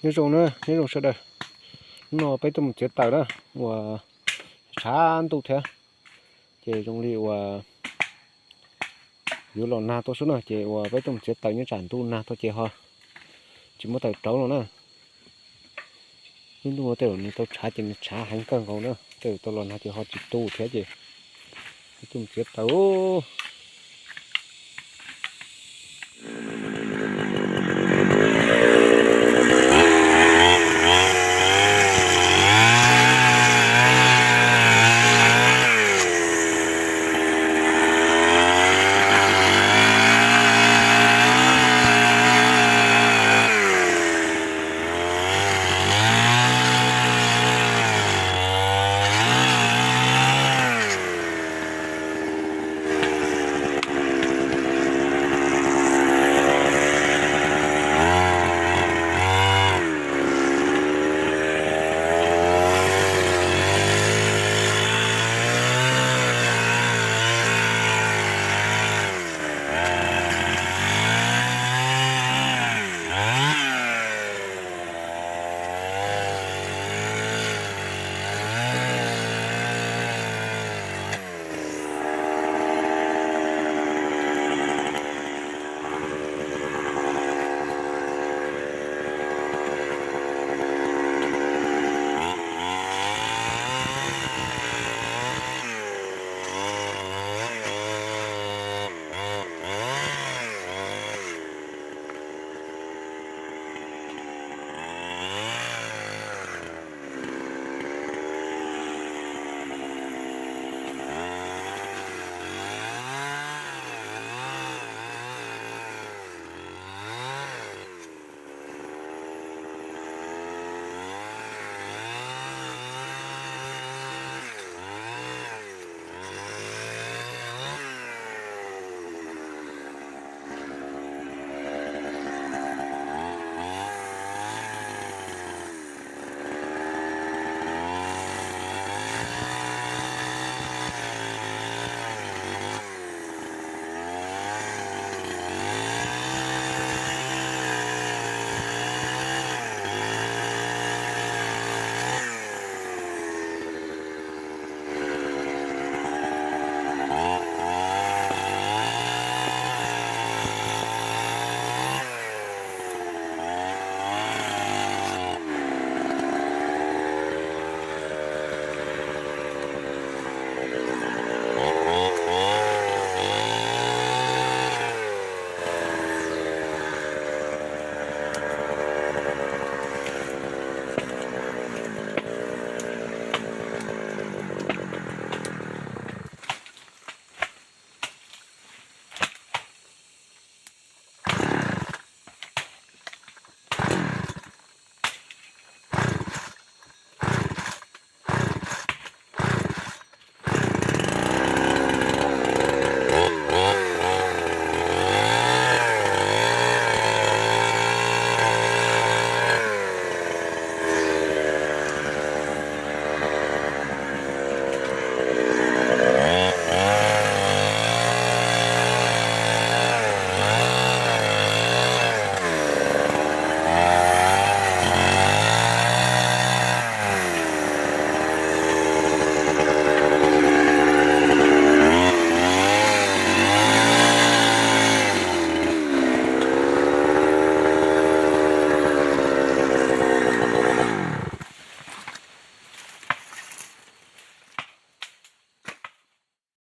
Nyob zoo na, nyob zoo sawv daws. Hnub no peb tuaj mus txiav taws na, uas tshav ntuj thiab, ces zoo li uas yuav los nag tuaj xwb na, ces uas peb tuaj mus txiav taws nyob tsam ntuj nag tuaj ces ho tsis muaj taws rauv no na. Lub ntuj no tej zaum nws tau tshav ces nws tshav heev kawg nkaus na, tej zaum tau los nag ces ho tsis tu thiab ces peb tuaj mus txiav taws.